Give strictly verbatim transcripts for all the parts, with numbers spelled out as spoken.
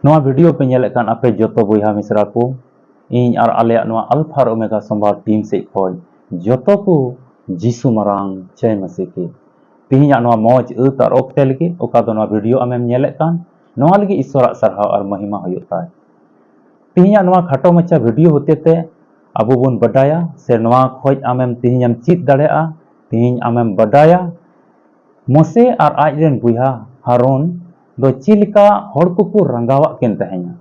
ᱱᱚᱣᱟ video ᱯᱮ ᱧᱮᱞᱮᱫ ᱠᱟᱱ ᱟᱯᱮ ᱡᱚᱛᱚ ᱵᱚᱭᱦᱟ ᱢᱤᱥᱨᱟ ᱠᱚ, ᱤᱧ ᱟᱨ ᱟᱞᱮᱭᱟᱜ ᱱᱚᱣᱟ Alpha ᱟᱨ Omega ᱥᱚᱢᱵᱟᱫ team ᱥᱮᱫ ᱠᱷᱚᱱ ᱡᱚᱛᱚ ᱠᱚ ᱡᱤᱥᱩ ᱢᱟᱨᱟᱝ ᱡᱟᱭ ᱢᱟᱥᱤ ᱠᱤ᱾ ᱛᱮᱦᱮᱧᱟᱜ ᱱᱚᱣᱟ ᱢᱚᱡᱽ ᱟᱹᱛ ᱟᱨ ᱚᱠᱛᱮ ᱞᱟᱹᱜᱤᱫ, ᱚᱠᱟ ᱫᱚ ᱱᱚᱣᱟ video ᱟᱢᱮᱢ ᱧᱮᱞᱮᱫ ᱠᱟᱱ, ᱱᱚᱣᱟ ᱞᱟᱹᱜᱤᱫ ᱤᱥᱚᱨᱟᱜ ᱥᱟᱨᱦᱟᱣ ᱟᱨ ᱢᱚᱦᱤᱢᱟ ᱦᱩᱭᱩᱜ ᱛᱟᱭ᱾ ᱛᱮᱦᱮᱧᱟᱜ ᱱᱚᱣᱟ ᱠᱷᱟᱴᱚ ᱢᱟᱪᱷᱟ video ᱦᱚᱛᱮ ᱛᱮ ᱟᱵᱚ ᱵᱚᱱ ᱵᱟᱰᱟᱭᱟ, ᱥᱮ ᱱᱚᱣᱟ ᱠᱷᱚᱡ ᱟᱢᱮᱢ ᱛᱮᱦᱮᱧᱮᱢ ᱪᱮᱫ ᱫᱟᱲᱮᱭᱟᱜᱼᱟ, ᱛᱮᱦᱮᱧ ᱟᱢᱮᱢ ᱵᱟᱰᱟᱭᱟ ᱢᱳᱥᱮ ᱟᱨ ᱟᱡ ᱨᱮᱱ ᱵᱚᱭᱦᱟ ᱦᱟᱨᱚᱱ ᱫᱚ ᱪᱮᱫ ᱞᱮᱠᱟ ᱦᱚᱲ ᱠᱚᱠᱚ ᱨᱟᱸᱜᱟᱣᱟᱜ ᱠᱤᱱ ᱛᱟᱦᱮᱸᱧᱟ,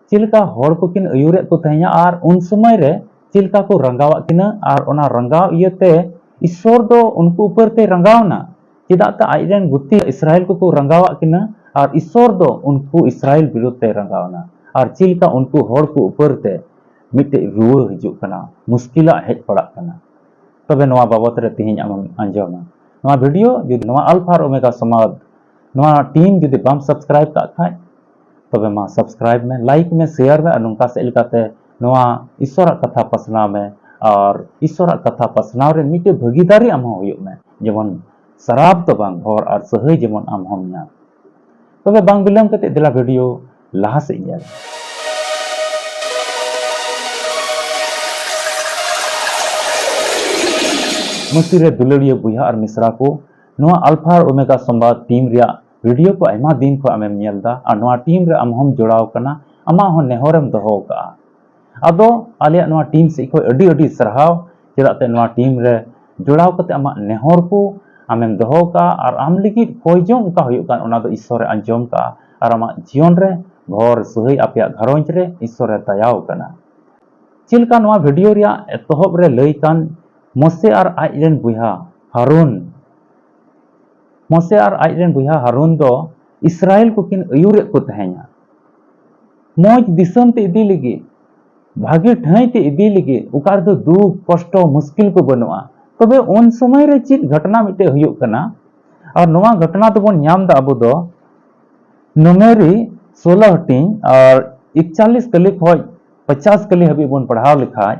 ᱪᱮᱫ ᱞᱮᱠᱟ ᱦᱚᱲ ᱠᱚᱠᱤᱱ ᱟᱹᱭᱩᱨᱮᱫ ᱠᱚ ᱛᱟᱦᱮᱸᱧᱟ, ᱟᱨ ᱩᱱ ᱥᱚᱢᱚᱭ ᱨᱮ ᱪᱮᱫ ᱞᱮᱠᱟ ᱠᱚ ᱨᱟᱸᱜᱟᱣᱟᱜ ᱠᱤᱱᱟ, ᱟᱨ ᱚᱱᱟ ᱨᱟᱸᱜᱟᱣ ᱤᱭᱟᱹᱛᱮ ᱤᱥᱥᱚᱨ ᱫᱚ ᱩᱱᱠᱩ ᱩᱯᱚᱨ ᱛᱮᱭ ᱨᱟᱸᱜᱟᱣᱱᱟ᱾ ᱪᱮᱫᱟᱜ ᱛᱮ ᱟᱡ ᱨᱮᱱ ᱜᱩᱛᱤ ᱤᱥᱨᱟᱭᱮᱞ ᱠᱚᱠᱚ ᱨᱟᱸᱜᱟᱣᱟᱜ ᱠᱤᱱᱟ, ᱟᱨ ᱤᱥᱥᱚᱨ ᱫᱚ ᱩᱱᱠᱩ ᱤᱥᱨᱟᱭᱮᱞ ᱵᱤᱨᱩᱫᱷ ᱛᱮᱭ ᱨᱟᱸᱜᱟᱣᱱᱟ, ᱟᱨ ᱪᱮᱫ ᱞᱮᱠᱟ ᱩᱱᱠᱩ ᱦᱚᱲ ᱠᱚ ᱩᱯᱚᱨ ᱛᱮ ᱢᱤᱫᱴᱮᱡ ᱨᱩᱣᱟᱹ ᱦᱤᱡᱩᱜ ᱠᱟᱱᱟ, ᱢᱩᱥᱠᱤᱞᱟᱜ ᱦᱮᱡ ᱯᱟᱲᱟᱜ ᱠᱟᱱᱟ᱾ ᱛᱚᱵᱮ ᱱᱚᱣᱟ ᱵᱟᱵᱚᱛ ᱨᱮ ᱛᱮᱦᱮᱧ ᱟᱢᱮᱢ ᱟᱸᱡᱚᱢᱟ᱾ ᱱᱚᱣᱟ video ᱡᱩᱫᱤ ᱱᱚᱣᱟ Alpha ᱟᱨ Omega ᱥᱚᱢᱟᱡᱽ ᱱᱚᱣᱟ team ᱡᱩᱫᱤ ᱵᱟᱢ subscribe ᱠᱟᱜ ᱠᱷᱟᱡ, ᱛᱚᱵᱮ ᱢᱟ subscribe ᱢᱮ, like ᱢᱮ, share ᱢᱮ, ᱟᱨ ᱱᱚᱝᱠᱟ ᱥᱮᱫ ᱞᱮᱠᱟᱛᱮ ᱱᱚᱣᱟ ᱤᱥᱥᱚᱨᱟᱜ ᱠᱟᱛᱷᱟ ᱯᱟᱥᱱᱟᱣ ᱢᱮ, ᱟᱨ ᱤᱥᱥᱚᱨᱟᱜ ᱠᱟᱛᱷᱟ ᱯᱟᱥᱱᱟᱣ ᱨᱮ ᱢᱤᱫᱴᱮᱡ ᱵᱷᱟᱹᱜᱤᱫᱟᱨᱤ ᱟᱢ ᱦᱚᱸ ᱦᱩᱭᱩᱜ ᱢᱮ, ᱡᱮᱢᱚᱱ ᱥᱟᱨᱟᱯ ᱫᱚ ᱵᱟᱝ, ᱦᱚᱨ ᱟᱨ ᱥᱟᱹᱦᱟᱹᱭ ᱡᱮᱢᱚᱱ ᱟᱢ ᱦᱚᱸᱢ ᱧᱟᱢ᱾ ᱛᱚᱵᱮ ᱵᱟᱝ ᱵᱤᱞᱚᱢ ᱠᱟᱛᱮ ᱫᱮᱞᱟ video ᱞᱟᱦᱟ ᱥᱮᱫ ᱧᱮᱞ᱾ ᱢᱟᱹᱥᱤ ᱨᱮ ᱫᱩᱞᱟᱹᱲᱤᱭᱟᱹ ᱵᱚᱭᱦᱟ ᱟᱨ ᱢᱤᱥᱨᱟ ᱠᱚ, ᱱᱚᱣᱟ Alpha ᱟᱨ Omega ᱥᱚᱢᱵᱟᱫ team ᱨᱮᱭᱟᱜ video ᱠᱚ ᱟᱭᱢᱟ ᱫᱤᱱ ᱠᱷᱚᱱ ᱟᱢᱮᱢ ᱧᱮᱞ ᱮᱫᱟ, ᱟᱨ ᱱᱚᱣᱟ team ᱨᱮ ᱟᱢ ᱦᱚᱸᱢ ᱡᱚᱲᱟᱣ ᱠᱟᱱᱟ, ᱟᱢᱟᱜ ᱦᱚᱸ ᱱᱮᱦᱚᱨᱮᱢ ᱫᱚᱦᱚ ᱟᱠᱟᱫᱼᱟ᱾ ᱟᱫᱚ ᱟᱞᱮᱭᱟᱜ ᱱᱚᱣᱟ team ᱥᱮᱫ ᱠᱷᱚᱱ ᱟᱹᱰᱤ ᱟᱹᱰᱤ ᱥᱟᱨᱦᱟᱣ, ᱪᱮᱫᱟᱜ ᱛᱮ ᱱᱚᱣᱟ team ᱨᱮ ᱡᱚᱲᱟᱣ ᱠᱟᱛᱮ ᱟᱢᱟᱜ ᱱᱮᱦᱚᱨ ᱠᱚ ᱟᱢᱮᱢ ᱫᱚᱦᱚ ᱠᱟᱜᱼᱟ, ᱟᱨ ᱟᱢ ᱞᱟᱹᱜᱤᱫ ᱠᱚᱭ ᱡᱚᱝ ᱚᱠᱟ ᱦᱩᱭᱩᱜ ᱠᱟᱱ, ᱚᱱᱟ ᱫᱚ ᱤᱥᱥᱚᱨᱮ ᱟᱸᱡᱚᱢ ᱠᱟᱜᱼᱟ, ᱟᱨ ᱟᱢᱟᱜ ᱡᱤᱭᱚᱱ ᱨᱮ, ᱜᱷᱚᱨ ᱥᱟᱹᱦᱟᱹᱭ, ᱟᱯᱮᱭᱟᱜ ᱜᱷᱟᱨᱚᱸᱡᱽ ᱨᱮ ᱤᱥᱥᱚᱨᱮ ᱫᱟᱭᱟᱣ ᱠᱟᱱᱟ᱾ ᱪᱮᱫ ᱞᱮᱠᱟ ᱱᱚᱣᱟ video ᱨᱮᱭᱟᱜ ᱮᱛᱚᱦᱚᱵ ᱨᱮ ᱞᱟᱹᱭ ᱠᱟᱱ, ᱢᱳᱥᱮ ᱟᱨ ᱟᱡ ᱨᱮᱱ ᱵᱚᱭᱦᱟ ᱦᱟᱨᱩᱱ, ᱢᱳᱥᱮ ᱟᱨ ᱟᱡ ᱨᱮᱱ ᱵᱚᱭᱦᱟ ᱦᱟᱨᱩᱱ ᱫᱚ ᱤᱥᱨᱟᱭᱮᱞ ᱠᱚᱠᱤᱱ ᱟᱹᱭᱩᱨᱮᱫ ᱠᱚ ᱛᱟᱦᱮᱸᱧᱟ᱾ ᱢᱚᱡᱽ ᱫᱤᱥᱚᱢ ᱛᱮ ᱤᱫᱤ ᱞᱟᱹᱜᱤᱫ, ᱵᱷᱟᱜᱮ ᱴᱷᱟᱹᱭ ᱛᱮ ᱤᱫᱤ ᱞᱟᱹᱜᱤᱫ, ᱚᱠᱟ ᱨᱮᱫᱚ ᱫᱩᱠ, ᱠᱚᱥᱴᱚ, ᱢᱩᱥᱠᱤᱞ ᱠᱚ ᱵᱟᱹᱱᱩᱜᱼᱟ᱾ ᱛᱚᱵᱮ ᱩᱱ ᱥᱚᱢᱚᱭ ᱨᱮ ᱪᱮᱫ ᱜᱷᱚᱴᱚᱱᱟ ᱢᱤᱫᱴᱮᱡ ᱦᱩᱭᱩᱜ ᱠᱟᱱᱟ, ᱟᱨ ᱱᱚᱣᱟ ᱜᱷᱚᱴᱚᱱᱟ ᱫᱚᱵᱚᱱ ᱧᱟᱢ ᱮᱫᱟ ᱟᱵᱚ ᱫᱚ ᱱᱩᱢᱮᱨᱤ ᱥᱳᱞᱳ ᱦᱟᱹᱴᱤᱧ ᱟᱨ ᱤᱠᱪᱟᱞᱤᱥ ᱠᱟᱹᱞᱤ ᱠᱷᱚᱡ ᱯᱚᱪᱟᱥ ᱠᱟᱹᱞᱤ ᱦᱟᱹᱵᱤᱡ ᱵᱚᱱ ᱯᱟᱲᱦᱟᱣ ᱞᱮᱠᱷᱟᱡ,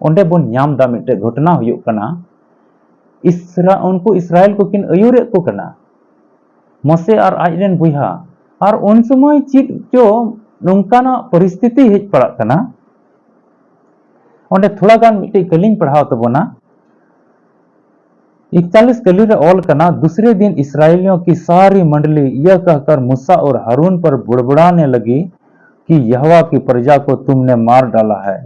ᱚᱸᱰᱮ ᱵᱚᱱ ᱧᱟᱢ ᱮᱫᱟ ᱢᱤᱫᱴᱮᱡ ᱜᱷᱚᱴᱚᱱᱟ ᱦᱩᱭᱩᱜ ᱠᱟᱱᱟ᱾ ᱤᱥᱨᱟ-, ᱩᱱᱠᱩ ᱤᱥᱨᱟᱭᱮᱞ ᱠᱚᱠᱤᱱ ᱟᱹᱭᱩᱨᱮᱫ ᱠᱚ ᱠᱟᱱᱟ᱾ ᱢᱳᱥᱮ ᱟᱨ ᱟᱡ ᱨᱮᱱ ᱵᱚᱭᱦᱟ ᱟᱨ ᱩᱱ ᱥᱚᱢᱚᱭ ᱪᱮᱫ ᱪᱚ ᱱᱚᱝᱠᱟᱱᱟᱜ ᱯᱚᱨᱤᱥᱛᱷᱤᱛᱤ ᱦᱮᱡ ᱯᱟᱲᱟᱜ ᱠᱟᱱᱟ᱾ ᱚᱸᱰᱮ ᱛᱷᱚᱲᱟ ᱜᱟᱱ ᱢᱤᱫᱴᱮᱡ ᱠᱟᱹᱞᱤᱧ ᱯᱟᱲᱦᱟᱣ ᱛᱟᱵᱚᱱᱟ᱾ इकतालीस कली रे ऑल करना। दूसरे दिन इस्राएलियों की सारी मंडली यह कहकर मूसा और हारून पर बुड़बुड़ाने लगी कि यहोवा की प्रजा को तुमने मार डाला है।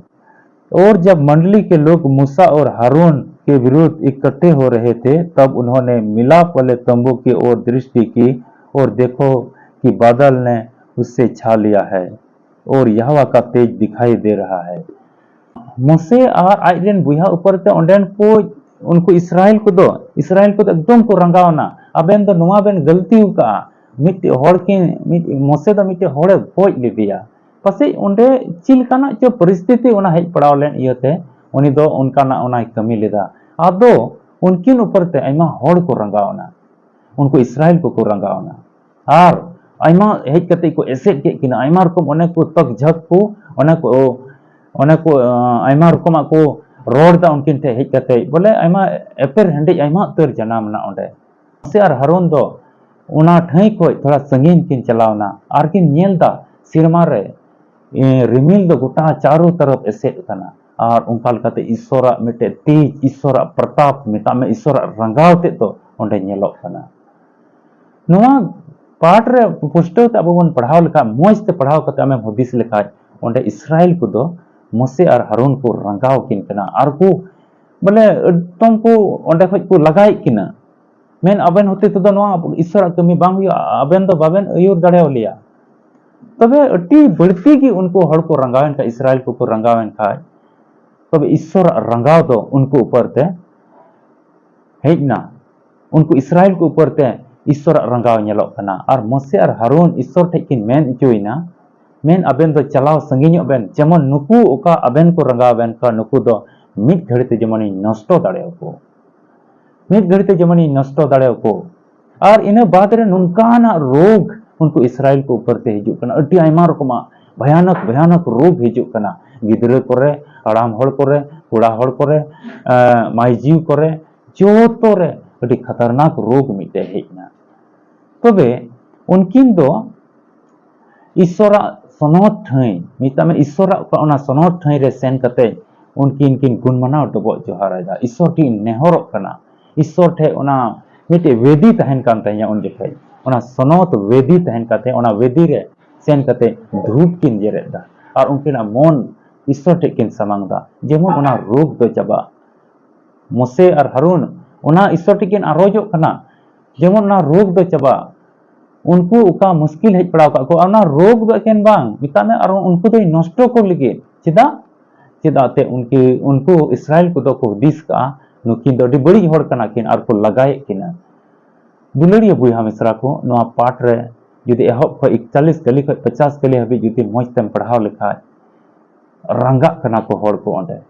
और जब मंडली के लोग मूसा और हारून के विरुद्ध इकट्ठे हो रहे थे, तब उन्होंने मिलाप वाले तंबू की ओर दृष्टि की और देखो कि बादल ने उससे छा लिया है और यहोवा का तेज दिखाई दे रहा है। ᱢᱳᱥᱮ ᱟᱨ ᱟᱡ ᱨᱮᱱ ᱵᱚᱭᱦᱟ ᱩᱯᱚᱨ ᱛᱮ ᱚᱸᱰᱮᱱ ᱠᱚ, ᱩᱱᱠᱩ ᱤᱥᱨᱟᱭᱮᱞ ᱠᱚᱫᱚ, ᱤᱥᱨᱟᱭᱮᱞ ᱠᱚᱫᱚ ᱮᱠᱫᱚᱢ ᱠᱚ ᱨᱟᱸᱜᱟᱣ ᱮᱱᱟ᱾ ᱟᱵᱮᱱ ᱫᱚ ᱱᱚᱣᱟ ᱵᱮᱱ ᱜᱟᱹᱞᱛᱤ ᱟᱠᱟᱫᱼᱟ, ᱢᱤᱫᱴᱮᱡ ᱦᱚᱲ ᱠᱤᱱ, ᱢᱤᱫ, ᱢᱳᱥᱮ ᱫᱚ ᱢᱤᱫᱴᱮᱡ ᱦᱚᱲᱮ ᱜᱚᱡ ᱞᱮᱫᱮᱭᱟ᱾ ᱯᱟᱥᱮᱡ ᱚᱸᱰᱮ ᱪᱮᱫ ᱞᱮᱠᱟᱱᱟᱜ ᱪᱚ ᱯᱚᱨᱤᱥᱛᱷᱤᱛᱤ ᱚᱱᱟ ᱦᱮᱡ ᱯᱟᱲᱟᱣ ᱞᱮᱱ ᱤᱭᱟᱹᱛᱮ ᱩᱱᱤ ᱫᱚ ᱚᱱᱠᱟᱱᱟᱜ ᱚᱱᱟᱭ ᱠᱟᱹᱢᱤ ᱞᱮᱫᱟ᱾ ᱟᱫᱚ ᱩᱱᱠᱤᱱ ᱩᱯᱚᱨ ᱛᱮ ᱟᱭᱢᱟ ᱦᱚᱲ ᱠᱚ ᱨᱟᱸᱜᱟᱣ ᱮᱱᱟ, ᱩᱱᱠᱩ ᱤᱥᱨᱟᱭᱮᱞ ᱠᱚᱠᱚ ᱨᱟᱸᱜᱟᱣ ᱮᱱᱟ᱾ ᱟᱨ ᱟᱭᱢᱟ ᱦᱮᱡ ᱠᱟᱛᱮ ᱠᱚ ᱮᱥᱮᱫ ᱠᱮᱫ ᱠᱤᱱᱟ, ᱟᱭᱢᱟ ᱨᱚᱠᱚᱢ ᱚᱱᱮ ᱠᱚ ᱛᱚᱠ ᱡᱷᱟᱠ ᱠᱚ, ᱚᱱᱮ ᱠᱚ, ᱚᱱᱮ ᱠᱚ, ᱟᱭᱢᱟ ᱨᱚᱠᱚᱢᱟᱜ ᱠᱚ ᱨᱚᱲ ᱮᱫᱟ ᱩᱱᱠᱤᱱ ᱴᱷᱮᱱ ᱦᱮᱡ ᱠᱟᱛᱮ, ᱵᱚᱞᱮ ᱟᱭᱢᱟ ᱮᱯᱮᱨ ᱦᱮᱸᱰᱮᱡ ᱟᱭᱢᱟ ᱩᱛᱟᱹᱨ ᱡᱟᱱᱟᱢ ᱮᱱᱟ ᱚᱸᱰᱮ᱾ ᱢᱳᱥᱮ ᱟᱨ ᱦᱟᱨᱚᱱ ᱫᱚ ᱚᱱᱟ ᱴᱷᱟᱹᱭ ᱠᱷᱚᱱ ᱛᱷᱚᱲᱟ ᱥᱟᱺᱜᱤᱧ ᱠᱤᱱ ᱪᱟᱞᱟᱣ ᱮᱱᱟ ᱟᱨ ᱠᱤᱱ ᱧᱮᱞ ᱮᱫᱟ ᱥᱮᱨᱢᱟ ᱨᱮ, ᱮ, ᱨᱤᱢᱤᱞ ᱫᱚ ᱜᱚᱴᱟ ᱪᱟᱨᱚ ᱛᱚᱨᱚᱯ ᱮᱥᱮᱫ ᱟᱠᱟᱱᱟ᱾ ᱟᱨ ᱚᱱᱠᱟ ᱞᱮᱠᱟᱛᱮ ᱤᱥᱥᱚᱨᱟᱜ ᱢᱤᱫᱴᱮᱡ ᱛᱮᱡᱽ, ᱤᱥᱥᱚᱨᱟᱜ ᱯᱨᱚᱛᱟᱯ, ᱢᱮᱛᱟᱜ ᱢᱮ ᱤᱥᱥᱚᱨᱟᱜ ᱨᱟᱸᱜᱟᱣ ᱛᱮᱫ ᱫᱚ ᱚᱸᱰᱮ ᱧᱮᱞᱚᱜ ᱠᱟᱱᱟ᱾ ᱱᱚᱣᱟ ᱯᱟᱴ ᱨᱮ ᱯᱩᱥᱴᱟᱹᱣ ᱛᱮ ᱟᱵᱚ ᱵᱚᱱ ᱯᱟᱲᱦᱟᱣ ᱞᱮᱠᱷᱟᱡ, ᱢᱚᱸᱡᱽ ᱛᱮ ᱯᱟᱲᱦᱟᱣ ᱠᱟᱛᱮ ᱟᱢᱮᱢ ᱦᱩᱫᱤᱥ ᱞᱮᱠᱷᱟᱡ, ᱚᱸᱰᱮ ᱤᱥᱨᱟᱭᱮᱞ ᱠᱚᱫᱚ ᱢᱳᱥᱮ ᱟᱨ ᱦᱟᱨᱩᱱ ᱠᱚ ᱨᱟᱸᱜᱟᱣ ᱠᱤᱱ ᱠᱟᱱᱟ ᱟᱨ ᱠᱚ, ᱵᱚᱞᱮ, ᱮᱠᱫᱚᱢ ᱠᱚ ᱚᱸᱰᱮ ᱠᱷᱚᱡ ᱠᱚ ᱞᱟᱜᱟᱭᱮᱫ ᱠᱤᱱᱟ᱾ ᱢᱮᱱ, ᱟᱵᱮᱱ ᱦᱚᱛᱮ ᱛᱮᱫᱚ ᱱᱚᱣᱟ ᱤᱥᱥᱚᱨᱟᱜ ᱠᱟᱹᱢᱤ ᱵᱟᱝ ᱦᱩᱭᱩᱜᱼᱟ, ᱟᱵᱮᱱ ᱫᱚ ᱵᱟᱵᱮᱱ ᱟᱹᱭᱩᱨ ᱫᱟᱲᱮᱭᱟᱞᱮᱭᱟ᱾ ᱛᱚᱵᱮ ᱟᱹᱰᱤ ᱵᱟᱹᱲᱛᱤ ᱜᱮ ᱩᱱᱠᱩ ᱦᱚᱲ ᱠᱚ ᱨᱟᱸᱜᱟᱣᱮᱱ ᱠᱷᱟᱡ, ᱤᱥᱨᱟᱭᱮᱞ ᱠᱚᱠᱚ ᱨᱟᱸᱜᱟᱣᱮᱱ ᱠᱷᱟᱡ, ᱛᱚᱵᱮ ᱤᱥᱥᱚᱨᱟᱜ ᱨᱟᱸᱜᱟᱣ ᱫᱚ ᱩᱱᱠᱩ ᱩᱯᱚᱨ ᱛᱮ ᱦᱮᱡ ᱮᱱᱟ᱾ ᱩᱱᱠᱩ ᱤᱥᱨᱟᱭᱮᱞ ᱠᱚ ᱩᱯᱚᱨ ᱛᱮ ᱤᱥᱥᱚᱨᱟᱜ ᱨᱟᱸᱜᱟᱣ ᱧᱮᱞᱚᱜ ᱠᱟᱱᱟ᱾ ᱟᱨ ᱢᱳᱥᱮ ᱟᱨ ᱦᱟᱨᱩᱱ ᱤᱥᱥᱚᱨ ᱴᱷᱮᱡ ᱠᱤᱱ ᱢᱮᱱ ᱦᱚᱪᱚᱭᱮᱱᱟ, ᱢᱮᱱ, ᱟᱵᱮᱱ ᱫᱚ ᱪᱟᱞᱟᱣ ᱥᱟᱺᱜᱤᱧᱚᱜ ᱵᱮᱱ, ᱡᱮᱢᱚᱱ ᱱᱩᱠᱩ ᱚᱠᱟ ᱟᱵᱮᱱ ᱠᱚ ᱨᱟᱸᱜᱟᱣ ᱵᱮᱱ ᱠᱟᱱ, ᱱᱩᱠᱩ ᱫᱚ ᱢᱤᱫ ᱜᱷᱟᱹᱲᱤ ᱛᱮ ᱡᱮᱢᱚᱱᱤᱧ ᱱᱚᱥᱴᱚ ᱫᱟᱲᱮᱭᱟᱠᱚ, ᱢᱤᱫ ᱜᱷᱟᱹᱲᱤ ᱛᱮ ᱡᱮᱢᱚᱱᱤᱧ ᱱᱚᱥᱴᱚ ᱫᱟᱲᱮᱭᱟᱠᱚ᱾ ᱟᱨ ᱤᱱᱟᱹ ᱵᱟᱫ ᱨᱮ ᱱᱚᱝᱠᱟᱱᱟᱜ ᱨᱳᱜᱽ ᱩᱱᱠᱩ ᱤᱥᱨᱟᱭᱮᱞ ᱠᱚ ᱩᱯᱚᱨ ᱛᱮ ᱦᱤᱡᱩᱜ ᱠᱟᱱᱟ, ᱟᱹᱰᱤ ᱟᱭᱢᱟ ᱨᱚᱠᱚᱢᱟᱜ ᱵᱷᱚᱭᱟᱱᱚᱠ, ᱵᱷᱚᱭᱟᱱᱚᱠ ᱨᱳᱜᱽ ᱦᱤᱡᱩᱜ ᱠᱟᱱᱟ᱾ ᱜᱤᱫᱽᱨᱟᱹ ᱠᱚᱨᱮ, ᱦᱟᱲᱟᱢ ᱦᱚᱲ ᱠᱚᱨᱮ, ᱠᱚᱲᱟ ᱦᱚᱲ ᱠᱚᱨᱮ, ᱮᱸ, ᱢᱟᱹᱭ ᱡᱤᱣᱤ ᱠᱚᱨᱮ, ᱡᱚᱛᱚ ᱨᱮ ᱟᱹᱰᱤ ᱠᱷᱟᱛᱟᱨᱱᱟᱠ ᱨᱳᱜᱽ ᱢᱤᱫᱴᱮᱡ ᱦᱮᱡ ᱮᱱᱟ᱾ ᱛᱚᱵᱮ ᱩᱱᱠᱤᱱ ᱫᱚ ᱤᱥᱥᱚᱨᱟᱜ ᱥᱚᱱᱚᱛ ᱴᱷᱟᱹᱭ, ᱢᱮᱛᱟᱜ ᱢᱮ ᱤᱥᱥᱚᱨᱟᱜ ᱚᱠᱟ ᱚᱱᱟ ᱥᱚᱱᱚᱛ ᱴᱷᱟᱹᱭ ᱨᱮ ᱥᱮᱱ ᱠᱟᱛᱮ ᱩᱱᱠᱤᱱ ᱠᱤᱱ ᱜᱩᱱ ᱢᱟᱱᱟᱣ ᱰᱚᱵᱚᱜ ᱡᱚᱦᱟᱨ ᱮᱫᱟ, ᱤᱥᱥᱚᱨ ᱴᱷᱮᱱ ᱠᱤᱱ ᱱᱮᱦᱚᱨᱚᱜ ᱠᱟᱱᱟ, ᱤᱥᱥᱚᱨ ᱴᱷᱮᱱ ᱚᱱᱟ ᱢᱤᱫᱴᱮᱡ ᱵᱮᱫᱤ ᱛᱟᱦᱮᱱ ᱠᱟᱱ ᱛᱟᱦᱮᱸᱭᱟ ᱩᱱ ᱡᱚᱠᱷᱮᱡ, ᱚᱱᱟ ᱥᱚᱱᱚᱛ ᱵᱮᱫᱤ ᱛᱟᱦᱮᱱ ᱠᱟᱛᱮ ᱚᱱᱟ ᱵᱮᱫᱤ ᱨᱮ ᱥᱮᱱ ᱠᱟᱛᱮ ᱫᱷᱩᱯ ᱠᱤᱱ ᱡᱮᱨᱮᱫ ᱮᱫᱟ ᱟᱨ ᱩᱱᱠᱤᱱᱟᱜ ᱢᱚᱱ ᱤᱥᱥᱚᱨ ᱴᱷᱮᱱ ᱠᱤᱱ ᱥᱟᱢᱟᱝ ᱮᱫᱟ, ᱡᱮᱢᱚᱱ ᱚᱱᱟ ᱨᱳᱜᱽ ᱫᱚ ᱪᱟᱵᱟᱜ᱾ ᱢᱚᱥᱮ ᱟᱨ ᱦᱟᱨᱩᱱ ᱚᱱᱟ ᱤᱥᱥᱚᱨ ᱴᱷᱮᱱ ᱠᱤᱱ ᱟᱨᱚᱡᱚᱜ ᱠᱟᱱᱟ, ᱡᱮᱢᱚᱱ ᱚᱱᱟ ᱨᱳᱜᱽ ᱫᱚ ᱪᱟᱵᱟᱜ᱾ ᱩᱱᱠᱩ ᱚᱠᱟ ᱢᱩᱥᱠᱤᱞ ᱦᱮᱡ ᱯᱟᱲᱟᱣ ᱠᱟᱜ ᱠᱚᱣᱟ, ᱚᱱᱟ ᱨᱳᱜᱽ ᱫᱚ ᱮᱠᱮᱱ ᱵᱟᱝ, ᱢᱮᱛᱟᱜ ᱢᱮ ᱟᱨ ᱩᱱᱠᱩ ᱫᱚᱭ ᱱᱚᱥᱴᱚ ᱠᱚ ᱞᱟᱹᱜᱤᱫ᱾ ᱪᱮᱫᱟᱜ? ᱪᱮᱫᱟᱜ ᱛᱮ ᱩᱱᱠᱤ-, ᱩᱱᱠᱩ ᱤᱥᱨᱟᱭᱮᱞ ᱠᱚᱫᱚ ᱠᱚ ᱦᱩᱫᱤᱥ ᱠᱟᱜᱼᱟ, ᱱᱩᱠᱤᱱ ᱫᱚ ᱟᱹᱰᱤ ᱵᱟᱹᱲᱤᱡ ᱦᱚᱲ ᱠᱟᱱᱟ ᱠᱤᱱ ᱟᱨ ᱠᱚ ᱞᱟᱜᱟᱭᱮᱫ ᱠᱤᱱᱟ᱾ ᱫᱩᱞᱟᱹᱲᱤᱭᱟᱹ ᱵᱚᱭᱦᱟ ᱢᱤᱥᱨᱟ ᱠᱚ, ᱱᱚᱣᱟ ᱯᱟᱴ ᱨᱮ ᱡᱩᱫᱤ ᱮᱦᱚᱵ ᱠᱷᱚᱱ ᱮᱠᱪᱟᱞᱤᱥ ᱠᱟᱹᱞᱤ ᱠᱷᱚᱱ ᱯᱚᱪᱟᱥ ᱠᱟᱹᱞᱤ ᱦᱟᱹᱵᱤᱡ ᱡᱩᱫᱤ ᱢᱚᱡᱽ ᱛᱮᱢ ᱯᱟᱲᱦᱟᱣ ᱞᱮᱠᱷᱟᱡ, ᱨᱟᱸᱜᱟᱜ ᱠᱟᱱᱟ ᱠᱚ ᱦᱚᱲ ᱠᱚ ᱚᱸᱰᱮ᱾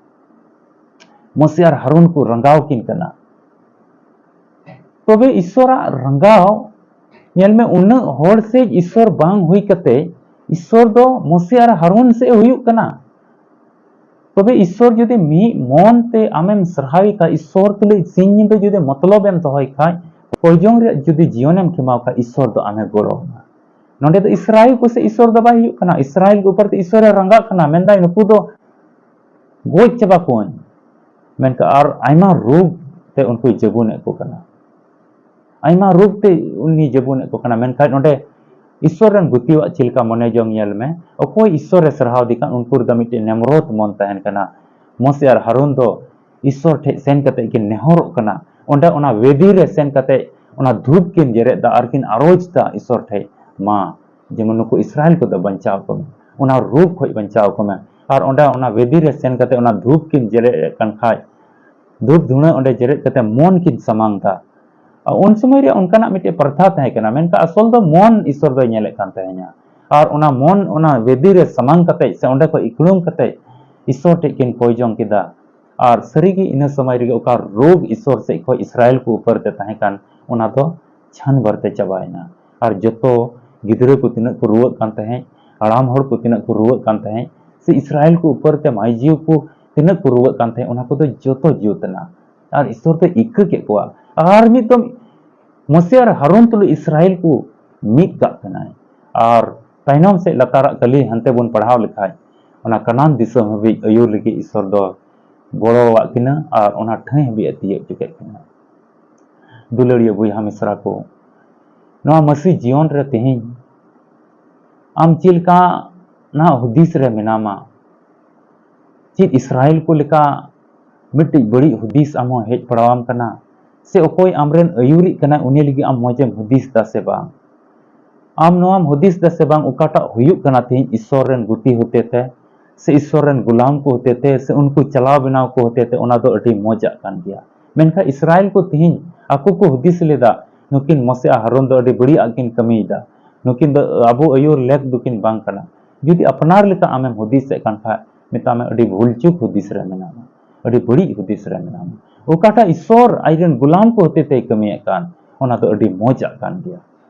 ᱢᱚᱥᱮ ᱟᱨ ᱦᱟᱨᱩᱱ ᱠᱚ ᱨᱟᱸᱜᱟᱣ ᱠᱤᱱ ᱠᱟᱱᱟ᱾ ᱛᱚᱵᱮ ᱤᱥᱥᱚᱨᱟᱜ ᱨᱟᱸᱜᱟᱣ, ᱧᱮᱞ ᱢᱮ, ᱩᱱᱟᱹᱜ ᱦᱚᱲ ᱥᱮᱡ ᱤᱥᱥᱚᱨ ᱵᱟᱝ ᱦᱩᱭ ᱠᱟᱛᱮ ᱤᱥᱥᱚᱨ ᱫᱚ ᱢᱚᱥᱮ ᱟᱨ ᱦᱟᱨᱩᱱ ᱥᱮᱡ ᱦᱩᱭᱩᱜ ᱠᱟᱱᱟ᱾ ᱛᱚᱵᱮ ᱤᱥᱥᱚᱨ ᱡᱩᱫᱤ ᱢᱤᱫ ᱢᱚᱱ ᱛᱮ ᱟᱢᱮᱢ ᱥᱟᱨᱦᱟᱣᱮ ᱠᱷᱟᱡ, ᱤᱥᱥᱚᱨ ᱛᱩᱞᱩᱡ ᱥᱤᱧ ᱧᱤᱫᱟᱹ ᱡᱩᱫᱤ ᱢᱚᱛᱞᱚᱵ ᱮᱢ ᱫᱚᱦᱚᱭ ᱠᱷᱟᱡ, ᱠᱚᱭᱡᱚᱝ ᱨᱮᱭᱟᱜ ᱡᱩᱫᱤ ᱡᱤᱭᱚᱱᱮᱢ ᱠᱷᱮᱢᱟᱣ ᱠᱷᱟᱡ, ᱤᱥᱥᱚᱨ ᱫᱚ ᱟᱢᱮ ᱜᱚᱲᱚ ᱟᱢᱟ᱾ ᱱᱚᱰᱮ ᱫᱚ ᱤᱥᱨᱟᱭᱮᱞ ᱠᱚ ᱥᱮ ᱤᱥᱥᱚᱨ ᱫᱚ ᱵᱟᱭ ᱦᱩᱭᱩᱜ ᱠᱟᱱᱟ, ᱤᱥᱨᱟᱭᱮᱞ ᱠᱚ ᱩᱯᱚᱨ ᱛᱮ ᱤᱥᱥᱚᱨᱮ ᱨᱟᱸᱜᱟᱜ ᱠᱟᱱᱟ, ᱢᱮᱱᱫᱟᱭ, ᱱᱩᱠᱩ ᱫᱚ ᱜᱚᱡ ᱪᱟᱵᱟ ᱠᱚᱣᱟᱹᱧ, ᱢᱮᱱᱠᱷᱟᱱ ᱟᱨ ᱟᱭᱢᱟ ᱨᱳᱜᱽ ᱛᱮ ᱩᱱᱠᱩᱭ ᱡᱟᱹᱵᱩᱱᱮᱫ ᱠᱚ ᱠᱟᱱᱟ, ᱟᱭᱢᱟ ᱨᱳᱜᱽ ᱛᱮ ᱩᱱᱤ ᱡᱟᱹᱵᱩᱱᱮᱫ ᱠᱚ ᱠᱟᱱᱟ᱾ ᱢᱮᱱᱠᱷᱟᱱ ᱱᱚᱰᱮ ᱤᱥᱥᱚᱨ ᱨᱮᱱ ᱜᱩᱛᱤᱣᱟᱜ ᱪᱮᱫ ᱞᱮᱠᱟ ᱢᱚᱱᱮ ᱡᱚᱝ ᱧᱮᱞ ᱢᱮ, ᱚᱠᱚᱭ ᱤᱥᱥᱚᱨᱮ ᱥᱟᱨᱦᱟᱣ ᱫᱮ ᱠᱟᱱ, ᱩᱱᱠᱩ ᱨᱮᱫᱚ ᱢᱤᱫᱴᱮᱱ ᱱᱮᱢᱨᱚᱛ ᱢᱚᱱ ᱛᱟᱦᱮᱱ ᱠᱟᱱᱟ᱾ ᱢᱚᱥᱮ ᱟᱨ ᱦᱟᱨᱩᱱ ᱫᱚ ᱤᱥᱥᱚᱨ ᱴᱷᱮᱡ ᱥᱮᱱ ᱠᱟᱛᱮ ᱠᱤᱱ ᱱᱮᱦᱚᱨᱚᱜ ᱠᱟᱱᱟ, ᱚᱸᱰᱮ ᱚᱱᱟ ᱵᱮᱫᱤ ᱨᱮ ᱥᱮᱱ ᱠᱟᱛᱮ ᱚᱱᱟ ᱫᱷᱩᱯ ᱠᱤᱱ ᱡᱮᱨᱮᱫ ᱫᱟ ᱟᱨ ᱠᱤᱱ ᱟᱨᱚᱡᱽ ᱫᱟ ᱤᱥᱥᱚᱨ ᱴᱷᱮᱡ, ᱢᱟ ᱡᱮᱢᱚᱱ ᱱᱩᱠᱩ ᱤᱥᱨᱟᱭᱮᱞ ᱠᱚᱫᱚ ᱵᱟᱧᱪᱟᱣ ᱠᱚᱢᱮ, ᱚᱱᱟ ᱨᱳᱜᱽ ᱠᱷᱚᱡ ᱵᱟᱧᱪᱟᱣ ᱠᱚᱢᱮ᱾ ᱟᱨ ᱚᱸᱰᱮ ᱚᱱᱟ ᱵᱮᱫᱤ ᱨᱮ ᱥᱮᱱ ᱠᱟᱛᱮ ᱚᱱᱟ ᱫᱷᱩᱯ ᱠᱤᱱ ᱡᱮᱨᱮᱫ ᱮᱫ ᱠᱟᱱ ᱠᱷᱟᱡ, ᱫᱷᱩᱯ ᱫᱷᱩᱬᱟᱹ ᱚᱸᱰᱮ ᱡᱮᱨᱮᱫ ᱠᱟᱛᱮ ᱢᱚᱱ ᱠᱤᱱ ᱥᱟᱢᱟᱝ ᱫᱟ᱾ ᱟᱨ ᱩᱱ ᱥᱚᱢᱚᱭ ᱨᱮ ᱚᱱᱠᱟᱱᱟᱜ ᱢᱤᱫᱴᱮᱡ ᱯᱨᱚᱛᱷᱟ ᱛᱟᱦᱮᱸ ᱠᱟᱱᱟ, ᱢᱮᱱᱠᱷᱟᱱ ᱟᱥᱚᱞ ᱫᱚ ᱢᱚᱱ ᱤᱥᱥᱚᱨ ᱫᱚᱭ ᱧᱮᱞᱮᱫ ᱠᱟᱱ ᱛᱟᱦᱮᱸᱱᱟ᱾ ᱟᱨ ᱚᱱᱟ ᱢᱚᱱ ᱚᱱᱟ ᱵᱮᱫᱤ ᱨᱮ ᱥᱟᱢᱟᱝ ᱠᱟᱛᱮ ᱥᱮ ᱚᱸᱰᱮ ᱠᱷᱚᱡ ᱤᱠᱲᱩᱢ ᱠᱟᱛᱮ ᱤᱥᱥᱚᱨ ᱴᱷᱮᱡ ᱠᱤᱱ ᱠᱚᱭ ᱡᱚᱝ ᱠᱮᱫᱟ᱾ ᱟᱨ ᱥᱟᱹᱨᱤᱜᱮ ᱤᱱᱟᱹ ᱥᱚᱢᱚᱭ ᱨᱮᱜᱮ ᱚᱠᱟ ᱨᱳᱜᱽ ᱤᱥᱥᱚᱨ ᱥᱮᱫ ᱠᱷᱚᱡ ᱤᱥᱨᱟᱭᱮᱞ ᱠᱚ ᱩᱯᱚᱨ ᱛᱮ ᱛᱟᱦᱮᱸ ᱠᱟᱱ, ᱚᱱᱟ ᱫᱚ ᱪᱷᱟᱱ ᱵᱟᱨᱛᱮ ᱪᱟᱵᱟᱭᱮᱱᱟ᱾ ᱟᱨ ᱡᱚᱛᱚ ᱜᱤᱫᱽᱨᱟᱹ ᱠᱚ ᱛᱤᱱᱟᱹᱜ ᱠᱚ ᱨᱩᱣᱟᱹᱜ ᱠᱟᱱ ᱛᱟᱦᱮᱸᱫ, ᱦᱟᱲᱟᱢ ᱦᱚᱲ ᱠᱚ ᱛᱤᱱᱟᱹᱜ ᱠᱚ ᱨᱩᱣᱟᱹᱜ ᱠᱟᱱ ᱛᱟᱦᱮᱸᱫ, ᱥᱮ ᱤᱥᱨᱟᱭᱮᱞ ᱠᱚ ᱩᱯᱚᱨ ᱛᱮ ᱢᱟᱹᱭ ᱡᱤᱣᱤ ᱠᱚ ᱛᱤᱱᱟᱹᱜ ᱠᱚ ᱨᱩᱣᱟᱹᱜ ᱠᱟᱱ ᱛᱟᱦᱮᱸᱫ, ᱚᱱᱟ ᱠᱚᱫᱚ ᱡᱚᱛᱚ ᱡᱩᱛ ᱮᱱᱟ᱾ ᱟᱨ ᱤᱥᱥᱚᱨ ᱫᱚᱭ ᱤᱠᱟᱹ ᱠᱮᱫ ᱠᱚᱣᱟ᱾ ᱟᱨ ᱢᱤᱫ ᱫᱚᱢ ᱢᱚᱥᱮ ᱟᱨ ᱦᱟᱨᱚᱱ ᱛᱩᱞᱩᱡ ᱤᱥᱨᱟᱭᱮᱞ ᱠᱚ ᱢᱤᱫ ᱠᱟᱜ ᱠᱟᱱᱟᱭ᱾ ᱟᱨ ᱛᱟᱭᱱᱚᱢ ᱥᱮᱫ ᱞᱟᱛᱟᱨᱟᱜ ᱠᱟᱹᱞᱤ ᱦᱟᱱᱛᱮ ᱵᱚᱱ ᱯᱟᱲᱦᱟᱣ ᱞᱮᱠᱷᱟᱡ, ᱚᱱᱟ ᱠᱟᱱᱟᱱ ᱫᱤᱥᱚᱢ ᱦᱟᱹᱵᱤᱡ ᱟᱹᱭᱩᱨ ᱞᱟᱹᱜᱤᱫ ᱤᱥᱚᱨ ᱫᱚ ᱜᱚᱲᱚᱣᱟᱜ ᱠᱤᱱᱟ ᱟᱨ ᱚᱱᱟ ᱴᱷᱟᱹᱭ ᱦᱟᱹᱵᱤᱡ ᱮ ᱛᱤᱭᱳᱜ ᱦᱚᱪᱚ ᱠᱮᱫ ᱠᱤᱱᱟ᱾ ᱫᱩᱞᱟᱹᱲᱤᱭᱟᱹ ᱵᱚᱭᱦᱟ ᱢᱤᱥᱨᱟ ᱠᱚ, ᱱᱚᱣᱟ ᱢᱟᱹᱥᱤ ᱡᱤᱭᱚᱱ ᱨᱮ ᱛᱮᱦᱮᱧ ᱟᱢ ᱪᱮᱫ ᱞᱮᱠᱟ ᱱᱟᱦᱟᱜ ᱦᱩᱫᱤᱥ ᱨᱮ ᱢᱮᱱᱟᱢᱟ? ᱪᱮᱫ ᱤᱥᱨᱟᱭᱮᱞ ᱠᱚ ᱞᱮᱠᱟ ᱢᱤᱫᱴᱤᱡ ᱵᱟᱹᱲᱤᱡ ᱦᱩᱫᱤᱥ ᱟᱢ ᱦᱚᱸ ᱦᱮᱡ ᱯᱟᱲᱟᱣᱟᱢ ᱠᱟᱱᱟ? ᱥᱮ ᱚᱠᱚᱭ ᱟᱢᱨᱮᱱ ᱟᱹᱭᱩᱨᱤᱡ ᱠᱟᱱᱟᱭ, ᱩᱱᱤ ᱞᱟᱹᱜᱤᱫ ᱟᱢ ᱢᱚᱡᱮᱢ ᱦᱩᱫᱤᱥ ᱫᱟ ᱥᱮ ᱵᱟᱝ? ᱟᱢ ᱱᱚᱣᱟᱢ ᱦᱩᱫᱤᱥ ᱫᱟ ᱥᱮ ᱵᱟᱝ, ᱚᱠᱟᱴᱟᱜ ᱦᱩᱭᱩᱜ ᱠᱟᱱᱟ ᱛᱮᱦᱮᱧ ᱤᱥᱥᱚᱨ ᱨᱮᱱ ᱜᱩᱛᱤ ᱦᱚᱛᱮᱛᱮ, ᱥᱮ ᱤᱥᱥᱚᱨ ᱨᱮᱱ ᱜᱩᱞᱟᱢ ᱠᱚ ᱦᱚᱛᱮᱛᱮ, ᱥᱮ ᱩᱱᱠᱩ ᱪᱟᱞᱟᱣ ᱵᱮᱱᱟᱣ ᱠᱚ ᱦᱚᱛᱮᱛᱮ, ᱚᱱᱟ ᱫᱚ ᱟᱹᱰᱤ ᱢᱚᱡᱟᱜ ᱠᱟᱱ ᱜᱮᱭᱟ᱾ ᱢᱮᱱᱠᱷᱟᱱ ᱤᱥᱨᱟᱭᱮᱞ ᱠᱚ ᱛᱮᱦᱮᱧ ᱟᱠᱚ ᱠᱚ ᱦᱩᱫᱤᱥ ᱞᱮᱫᱟ, ᱱᱩᱠᱤᱱ ᱢᱚᱥᱮ ᱟᱨ ᱦᱟᱨᱚᱱ ᱫᱚ ᱟᱹᱰᱤ ᱵᱟᱹᱲᱤᱡᱟᱜ ᱠᱤᱱ ᱠᱟᱹᱢᱤᱭᱮᱫᱟ, ᱱᱩᱠᱤᱱ ᱫᱚ ᱟᱵᱚ ᱟᱹᱭᱩᱨ ᱞᱮᱠ ᱫᱚᱠᱤᱱ ᱵᱟᱝ ᱠᱟᱱᱟ᱾ ᱡᱩᱫᱤ ᱟᱯᱱᱟᱨ ᱞᱮᱠᱟ ᱟᱢᱮᱢ ᱦᱩᱫᱤᱥᱮᱫ ᱠᱟᱱ ᱠᱷᱟᱡ, ᱢᱮᱛᱟᱜ ᱢᱮ ᱟᱹᱰᱤ ᱵᱷᱩᱞ ᱪᱩᱠ ᱦᱩᱫᱤᱥ ᱨᱮ ᱢᱮᱱᱟᱢᱟ, ᱟᱹᱰᱤ ᱵᱟᱹᱲᱤᱡ ᱦᱩᱫᱤᱥ ᱨᱮ ᱢᱮᱱᱟᱢᱟ᱾ ᱚᱠᱟᱴᱟᱜ ᱤᱥᱥᱚᱨ ᱟᱡᱨᱮᱱ ᱜᱩᱞᱟᱢ ᱠᱚ ᱦᱚᱛᱮᱛᱮᱭ ᱠᱟᱹᱢᱤᱭᱮᱫ ᱠᱟᱱ, ᱚᱱᱟ ᱫᱚ ᱟᱹᱰᱤ ᱢᱚᱡᱟᱜ ᱠᱟᱱ ᱜᱮᱭᱟ᱾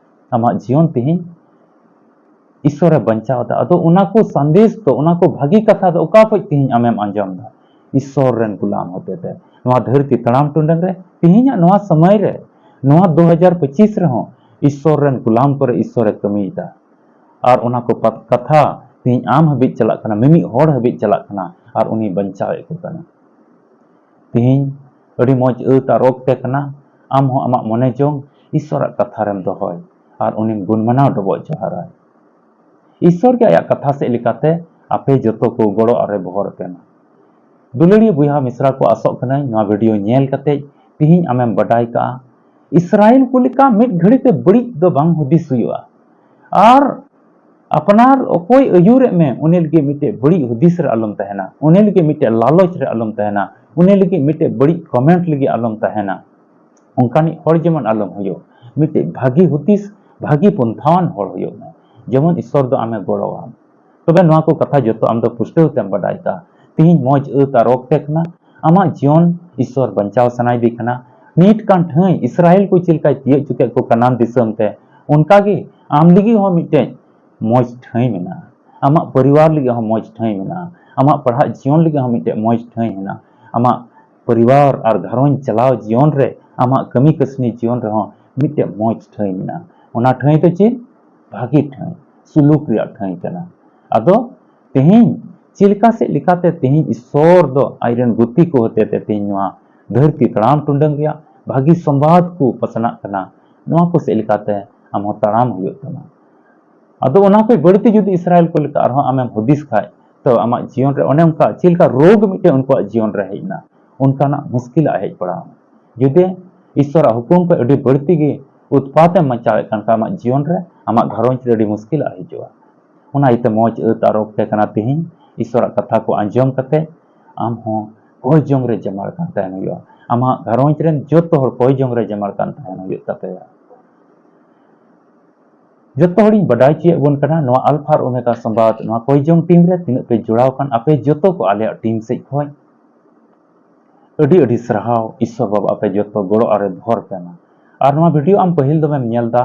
ᱟᱢᱟᱜ ᱡᱤᱭᱚᱱ ᱛᱮᱦᱮᱧ ᱤᱥᱥᱚᱨᱮ ᱵᱟᱧᱪᱟᱣ ᱮᱫᱟ᱾ ᱟᱫᱚ ᱚᱱᱟ ᱠᱚ ᱥᱟᱸᱫᱮᱥ ᱫᱚ, ᱚᱱᱟ ᱠᱚ ᱵᱷᱟᱹᱜᱤ ᱠᱟᱛᱷᱟ ᱫᱚ ᱚᱠᱟ ᱠᱷᱚᱡ ᱛᱮᱦᱮᱧ ᱟᱢᱮᱢ ᱟᱸᱡᱚᱢ ᱮᱫᱟ? ᱤᱥᱥᱚᱨ ᱨᱮᱱ ᱜᱩᱞᱟᱢ ᱦᱚᱛᱮᱛᱮ᱾ ᱱᱚᱣᱟ ᱫᱷᱟᱹᱨᱛᱤ ᱛᱟᱲᱟᱢ ᱴᱩᱰᱟᱹᱝ ᱨᱮ, ᱛᱮᱦᱮᱧᱟᱜ ᱱᱚᱣᱟ ᱥᱚᱢᱚᱭ ᱨᱮ, ᱱᱚᱣᱟ ᱫᱩ ᱦᱟᱡᱟᱨ ᱯᱚᱸᱪᱤᱥ ᱨᱮᱦᱚᱸ ᱤᱥᱥᱚᱨ ᱨᱮᱱ ᱜᱩᱞᱟᱢ ᱠᱚᱨᱮ ᱤᱥᱥᱚᱨᱮ ᱠᱟᱹᱢᱤᱭᱮᱫᱟ᱾ ᱟᱨ ᱚᱱᱟ ᱠᱚ ᱯᱟᱛ-, ᱠᱟᱛᱷᱟ ᱛᱮᱦᱮᱧ ᱟᱢ ᱦᱟᱹᱵᱤᱡ ᱪᱟᱞᱟᱜ ᱠᱟᱱᱟ, ᱢᱤᱢᱤᱫ ᱦᱚᱲ ᱦᱟᱹᱵᱤᱡ ᱪᱟᱞᱟᱜ ᱠᱟᱱᱟ, ᱟᱨ ᱩᱱᱤ ᱵᱟᱧᱪᱟᱣᱮᱫ ᱠᱚ ᱠᱟᱱᱟ᱾ ᱛᱮᱦᱮᱧ ᱟᱹᱰᱤ ᱢᱚᱡᱽ ᱟᱹᱛ ᱟᱨ ᱚᱠᱛᱮ ᱠᱟᱱᱟ, ᱟᱢ ᱦᱚᱸ ᱟᱢᱟᱜ ᱢᱚᱱᱮ ᱡᱚᱝ ᱤᱥᱥᱚᱨᱟᱜ ᱠᱟᱛᱷᱟ ᱨᱮᱢ ᱫᱚᱦᱚᱭ ᱟᱨ ᱩᱱᱤᱢ ᱜᱩᱱ ᱢᱟᱱᱟᱣ ᱰᱚᱵᱚᱜ ᱡᱚᱦᱟᱨᱟᱭ᱾ ᱤᱥᱥᱚᱨ ᱜᱮ ᱟᱭᱟᱜ ᱠᱟᱛᱷᱟ ᱥᱮᱫ ᱞᱮᱠᱟᱛᱮ ᱟᱯᱮ ᱡᱚᱛᱚ ᱠᱚ ᱜᱚᱲᱚ ᱟᱨᱮ ᱵᱚᱦᱚᱨ ᱟᱯᱮ ᱢᱟ᱾ ᱫᱩᱞᱟᱹᱲᱤᱭᱟᱹ ᱵᱚᱭᱦᱟ ᱢᱤᱥᱨᱟ ᱠᱚ, ᱟᱥᱚᱜ ᱠᱟᱹᱱᱟᱹᱧ ᱱᱚᱣᱟ ᱵᱷᱤᱰᱤᱭᱳ ᱧᱮᱞ ᱠᱟᱛᱮ ᱛᱤᱦᱤᱧ ᱟᱢᱮᱢ ᱵᱟᱰᱟᱭ ᱠᱟᱜᱼᱟ, ᱤᱥᱨᱟᱭᱮᱞ ᱠᱚ ᱞᱮᱠᱟ ᱢᱤᱫ ᱜᱷᱟᱹᱲᱤ ᱛᱮ ᱵᱟᱹᱲᱤᱡ ᱫᱚ ᱵᱟᱝ ᱦᱩᱫᱤᱥ ᱦᱩᱭᱩᱜᱼᱟ᱾ ᱟᱨ ᱟᱯᱱᱟᱨ ᱚᱠᱚᱭ ᱟᱹᱭᱩᱨᱮᱫ ᱢᱮ, ᱩᱱᱤ ᱞᱟᱹᱜᱤᱫ ᱢᱤᱫᱴᱮᱡ ᱵᱟᱹᱲᱤᱡ ᱦᱩᱫᱤᱥ ᱨᱮ ᱟᱞᱚᱢ ᱛᱟᱦᱮᱱᱟ, ᱩᱱᱤ ᱞᱟᱹᱜᱤᱫ ᱢᱤᱫᱴᱮᱡ ᱞᱟᱞᱚᱪ ᱨᱮ ᱟᱞᱚᱢ ᱛᱟᱦᱮᱱᱟ, ᱩᱱᱤ ᱞᱟᱹᱜᱤᱫ ᱢᱤᱫᱴᱮᱡ ᱵᱟᱹᱲᱤᱡ ᱠᱚᱢᱮᱱᱴ ᱞᱟᱹᱜᱤᱫ ᱟᱞᱚᱢ ᱛᱟᱦᱮᱱᱟ᱾ ᱚᱱᱠᱟᱱᱤᱡ ᱦᱚᱲ ᱡᱮᱢᱚᱱ ᱟᱞᱚᱢ ᱦᱩᱭᱩᱜ, ᱢᱤᱫᱴᱮᱡ ᱵᱷᱟᱹᱜᱤ ᱦᱩᱫᱤᱥ, ᱵᱷᱟᱹᱜᱤ ᱯᱚᱱᱛᱷᱟᱣᱟᱱ ᱦᱚᱲ ᱦᱩᱭᱩᱜ ᱢᱮ, ᱡᱮᱢᱚᱱ ᱤᱥᱥᱚᱨ ᱫᱚ ᱟᱢᱮ ᱜᱚᱲᱚᱣᱟᱢ᱾ ᱛᱚᱵᱮ ᱱᱚᱣᱟ ᱠᱚ ᱠᱟᱛᱷᱟ ᱡᱚᱛᱚ ᱟᱢ ᱫᱚ ᱯᱩᱥᱴᱟᱹᱣ ᱛᱮᱢ ᱵᱟᱰᱟᱭ ᱠᱟᱜᱼᱟ᱾ ᱛᱤᱦᱤᱧ ᱢᱚᱡᱽ ᱟᱹᱛ ᱟᱨ ᱚᱠᱛᱮ ᱠᱟᱱᱟ, ᱟᱢᱟᱜ ᱡᱤᱭᱚᱱ ᱤᱥᱥᱚᱨ ᱵᱟᱧᱪᱟᱣ ᱥᱟᱱᱟᱭᱮᱫᱮ ᱠᱟᱱᱟ, ᱱᱤᱛ ᱠᱟᱱ ᱴᱷᱟᱹᱭ ᱤᱥᱨᱟᱭᱮᱞ ᱠᱚ ᱪᱮᱫ ᱞᱮᱠᱟᱭ ᱛᱤᱭᱳᱜ ᱦᱚᱪᱚ ᱠᱮᱫ ᱠᱚ ᱠᱟᱱᱟᱱ ᱫᱤᱥᱚᱢ ᱛᱮ, ᱚᱱᱠᱟᱜᱮ ᱟᱢ ᱞᱟᱹᱜᱤᱫ ᱦᱚᱸ ᱢᱤᱫᱴᱮᱡ ᱢᱚᱡᱽ ᱴᱷᱟᱹᱭ ᱢᱮᱱᱟᱜᱼᱟ, ᱟᱢᱟᱜ ᱯᱚᱨᱤᱵᱟᱨ ᱞᱟᱹᱜᱤᱫ ᱦᱚᱸ ᱢᱚᱡᱽ ᱴᱷᱟᱹᱭ ᱢᱮᱱᱟᱜᱼᱟ, ᱟᱢᱟᱜ ᱯᱟᱲᱦᱟᱜ ᱡᱤᱭᱚᱱ ᱞᱟᱹᱜᱤᱫ ᱦᱚᱸ ᱢᱤᱫᱴᱮᱡ ᱢᱚᱡᱽ ᱴᱷᱟᱹᱭ ᱢᱮᱱᱟᱜᱼᱟ, ᱟᱢᱟᱜ ᱯᱚᱨᱤᱵᱟᱨ ᱟᱨ ᱜᱷᱟᱨᱚᱸᱡᱽ ᱪᱟᱞᱟᱣ ᱡᱤᱭᱚᱱ ᱨᱮ, ᱟᱢᱟᱜ ᱠᱟᱹᱢᱤ ᱠᱟᱹᱥᱱᱤ ᱡᱤᱭᱚᱱ ᱨᱮᱦᱚᱸ ᱢᱤᱫᱴᱮᱡ ᱢᱚᱡᱽ ᱴᱷᱟᱹᱭ ᱢᱮᱱᱟᱜᱼᱟ᱾ ᱚᱱᱟ ᱴᱷᱟᱹᱭ ᱫᱚ ᱪᱮᱫ? ᱵᱷᱟᱹᱜᱤ ᱴᱷᱟᱹᱭ᱾ ᱥᱩᱞᱩᱠ ᱨᱮᱭᱟᱜ ᱴᱷᱟᱹᱭ ᱠᱟᱱᱟ᱾ ᱟᱫᱚ ᱛᱮᱦᱮᱧ ᱪᱮᱫ ᱞᱮᱠᱟ ᱥᱮᱫ ᱞᱮᱠᱟᱛᱮ ᱛᱮᱦᱮᱧ ᱤᱥᱥᱚᱨ ᱫᱚ ᱟᱡᱨᱮᱱ ᱜᱩᱛᱤ ᱠᱚ ᱦᱚᱛᱮᱛᱮ ᱛᱮᱦᱮᱧ ᱱᱚᱣᱟ ᱫᱷᱟᱹᱨᱛᱤ ᱛᱟᱲᱟᱢ ᱴᱩᱰᱟᱹᱝ ᱨᱮᱭᱟᱜ ᱵᱷᱟᱹᱜᱤ ᱥᱚᱢᱵᱟᱫ ᱠᱚ ᱯᱟᱥᱱᱟᱜ ᱠᱟᱱᱟ, ᱱᱚᱣᱟ ᱠᱚ ᱥᱮᱫ ᱞᱮᱠᱟᱛᱮ ᱟᱢ ᱦᱚᱸ ᱛᱟᱲᱟᱢ ᱦᱩᱭᱩᱜ ᱛᱟᱢᱟ᱾ ᱟᱫᱚ ᱚᱱᱟ ᱠᱷᱚᱱ ᱵᱟᱹᱲᱛᱤ ᱡᱩᱫᱤ ᱤᱥᱨᱟᱭᱮᱞ ᱠᱚ ᱞᱮᱠᱟ ᱟᱨᱦᱚᱸ ᱟᱢᱮᱢ ᱦᱩᱫᱤᱥ ᱠᱷᱟᱡ, ᱛᱚ ᱟᱢᱟᱜ ᱡᱤᱭᱚᱱ ᱨᱮ ᱚᱱᱮ ᱚᱱᱠᱟ ᱪᱮᱫ ᱞᱮᱠᱟ ᱨᱳᱜᱽ ᱢᱤᱫᱴᱮᱱ ᱩᱱᱠᱩᱣᱟᱜ ᱡᱤᱭᱚᱱ ᱨᱮ ᱦᱮᱡ ᱮᱱᱟ, ᱚᱱᱠᱟᱱᱟᱜ ᱢᱩᱥᱠᱤᱞᱟᱜ ᱦᱮᱡ ᱯᱟᱲᱟᱣ ᱟᱢᱟ᱾ ᱡᱩᱫᱤ ᱤᱥᱥᱚᱨᱟᱜ ᱦᱩᱠᱩᱢ ᱠᱷᱚᱱ ᱟᱹᱰᱤ ᱵᱟᱹᱲᱛᱤ ᱜᱮ ᱩᱛᱯᱟᱛ ᱮᱢ ᱢᱟᱪᱟᱣᱮᱫ ᱠᱟᱱ ᱠᱷᱟᱱ, ᱟᱢᱟᱜ ᱡᱤᱭᱚᱱ ᱨᱮ, ᱟᱢᱟᱜ ᱜᱷᱟᱨᱚᱸᱡᱽ ᱨᱮ ᱟᱹᱰᱤ ᱢᱩᱥᱠᱤᱞᱟᱜ ᱦᱤᱡᱩᱜᱼᱟ᱾ ᱚᱱᱟ ᱤᱭᱟᱹᱛᱮ ᱢᱚᱡᱽ ᱟᱹᱛ ᱟᱨ ᱚᱠᱛᱮ ᱠᱟᱱᱟ ᱛᱮᱦᱮᱧ᱾ ᱤᱥᱥᱚᱨᱟᱜ ᱠᱟᱛᱷᱟ ᱠᱚ ᱟᱸᱡᱚᱢ ᱠᱟᱛᱮ ᱟᱢ ᱦᱚᱸ ᱠᱚᱭ ᱡᱚᱝ ᱨᱮ ᱡᱟᱢᱟᱲ ᱠᱟᱱ ᱛᱟᱦᱮᱱ ᱦᱩᱭᱩᱜᱼᱟ᱾ ᱟᱢᱟᱜ ᱜᱷᱟᱨᱚᱸᱡᱽ ᱨᱮᱱ ᱡᱚᱛᱚ ᱦᱚᱲ ᱠᱚᱭ ᱡᱚᱝ ᱨᱮ ᱡᱟᱢᱟᱲ ᱠᱟᱱ ᱛᱟᱦᱮᱱ ᱦᱩᱭᱩᱜ ᱛᱟᱯᱮᱭᱟ᱾ ᱡᱚᱛᱚ ᱦᱚᱲᱤᱧ ᱵᱟᱰᱟᱭ ᱦᱚᱪᱚᱭᱮᱫ ᱵᱚᱱ ᱠᱟᱱᱟ, ᱱᱚᱣᱟ ᱟᱞᱯᱷᱟ ᱟᱨ ᱳᱢᱮᱜᱟ ᱥᱚᱢᱵᱟᱫ, ᱱᱚᱣᱟ ᱠᱚᱭ ᱡᱚᱝ ᱴᱤᱢ ᱨᱮ ᱛᱤᱱᱟᱹᱜ ᱯᱮ ᱡᱚᱲᱟᱣ ᱟᱠᱟᱱ, ᱟᱯᱮ ᱡᱚᱛᱚ ᱠᱚ ᱟᱞᱮᱭᱟᱜ ᱴᱤᱢ ᱥᱮᱫ ᱠᱷᱚᱱ ᱟᱹᱰᱤ ᱟᱹᱰᱤ ᱥᱟᱨᱦᱟᱣ᱾ ᱤᱥᱥᱚᱨ ᱵᱟᱵᱟ ᱟᱯᱮ ᱡᱚᱛᱚ ᱜᱚᱲᱚ ᱟᱨᱮ ᱫᱚᱦᱚᱨ ᱯᱮ ᱢᱟ᱾ ᱟᱨ ᱱᱚᱣᱟ ᱵᱷᱤᱰᱤᱭᱳ ᱟᱢ ᱯᱟᱹᱦᱤᱞ ᱫᱚᱢᱮᱢ ᱧᱮᱞ ᱮᱫᱟ,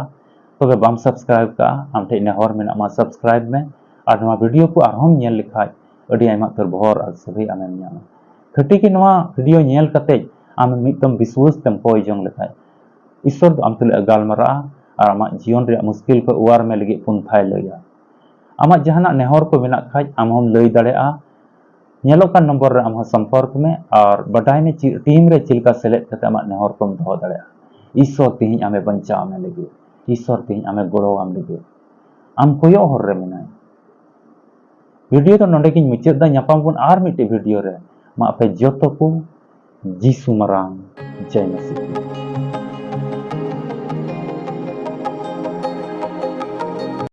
ᱛᱚᱵᱮ ᱵᱟᱢ ᱥᱟᱵᱥᱠᱨᱟᱭᱤᱵ ᱠᱟᱜᱼᱟ, ᱟᱢ ᱴᱷᱮᱱ ᱱᱮᱦᱚᱨ ᱢᱮᱱᱟᱜ ᱢᱟ, ᱥᱟᱵᱥᱠᱨᱟᱭᱤᱵ ᱢᱮ᱾ ᱟᱨ ᱱᱚᱣᱟ ᱵᱷᱤᱰᱤᱭᱳ ᱠᱚ ᱟᱨᱦᱚᱸᱢ ᱧᱮᱞ ᱞᱮᱠᱷᱟᱡ ᱟᱹᱰᱤ ᱟᱭᱢᱟ ᱩᱛᱟᱹᱨ ᱵᱚᱦᱚᱨ ᱟᱨ ᱥᱟᱹᱜᱟᱹᱭ ᱟᱢᱮᱢ ᱧᱟᱢᱟ᱾ ᱠᱷᱟᱹᱴᱤ ᱜᱮ ᱱᱚᱣᱟ ᱵᱷᱤᱰᱤᱭᱳ ᱧᱮᱞ ᱠᱟᱛᱮ ᱟᱢ ᱢᱤᱫᱴᱟᱝ ᱵᱤᱥᱣᱟᱹᱥ ᱛᱮᱢ ᱠᱚᱭ ᱡᱚᱝ ᱞᱮᱠᱷᱟᱡ, ᱤᱥᱥᱚᱨ ᱫᱚ ᱟᱢ ᱛᱩᱞᱩᱡ ᱮ ᱜᱟᱞᱢᱟᱨᱟᱜᱼᱟ ᱟᱨ ᱟᱢᱟᱜ ᱡᱤᱭᱚᱱ ᱨᱮᱭᱟᱜ ᱢᱩᱥᱠᱤᱞ ᱠᱷᱚᱱ ᱚᱣᱟᱨ ᱢᱮ ᱞᱟᱹᱜᱤᱫ ᱯᱚᱱᱛᱷᱟᱭ ᱞᱟᱹᱭᱟ᱾ ᱟᱢᱟᱜ ᱡᱟᱦᱟᱱᱟᱜ ᱱᱮᱦᱚᱨ ᱠᱚ ᱢᱮᱱᱟᱜ ᱠᱷᱟᱡ, ᱟᱢ ᱦᱚᱸᱢ ᱞᱟᱹᱭ ᱫᱟᱲᱮᱭᱟᱜᱼᱟ᱾ ᱧᱮᱞᱚᱜ ᱠᱟᱱ ᱱᱚᱢᱵᱚᱨ ᱨᱮ ᱟᱢ ᱦᱚᱸ ᱥᱚᱢᱯᱚᱨᱠ ᱢᱮ ᱟᱨ ᱵᱟᱰᱟᱭ ᱢᱮ ᱪᱮᱫ ᱴᱤᱢ ᱨᱮ ᱪᱮᱫ ᱞᱮᱠᱟ ᱥᱮᱞᱮᱫ ᱠᱟᱛᱮ ᱟᱢᱟᱜ ᱱᱮᱦᱚᱨ ᱠᱚᱢ ᱫᱚᱦᱚ ᱫᱟᱲᱮᱭᱟᱜᱼᱟ᱾ ᱤᱥᱥᱚᱨ ᱛᱮᱦᱮᱧ ᱟᱢᱮ ᱵᱟᱧᱪᱟᱣ ᱟᱢᱮ ᱞᱟᱹᱜᱤᱫ, ᱤᱥᱥᱚᱨ ᱛᱮᱦᱮᱧ ᱟᱢᱮ ᱜᱚᱲᱚ ᱟᱢ ᱞᱟᱹᱜᱤᱫ᱾ ᱟᱢ ᱠᱚᱭᱚᱜ ᱦᱚᱨ ᱨᱮ ᱢᱮᱱᱟᱭᱟ᱾ ᱵᱷᱤᱰᱤᱭᱳ ᱫᱚ ᱱᱚᱰᱮ ᱜᱤᱧ ᱢᱩᱪᱟᱹᱫ ᱫᱟ᱾ ᱧᱟᱯᱟᱢ ᱵᱚᱱ ᱟᱨ ᱢᱤᱫᱴᱮᱡ ᱵᱷᱤᱰᱤᱭᱳ ᱨᱮ᱾ ᱢᱟ ᱟᱯᱮ ᱡᱚᱛᱚ ᱠᱚ ᱡᱤᱥᱩ ᱢᱟᱨᱟᱝ ᱡᱚᱭ ᱢᱟᱥᱤ᱾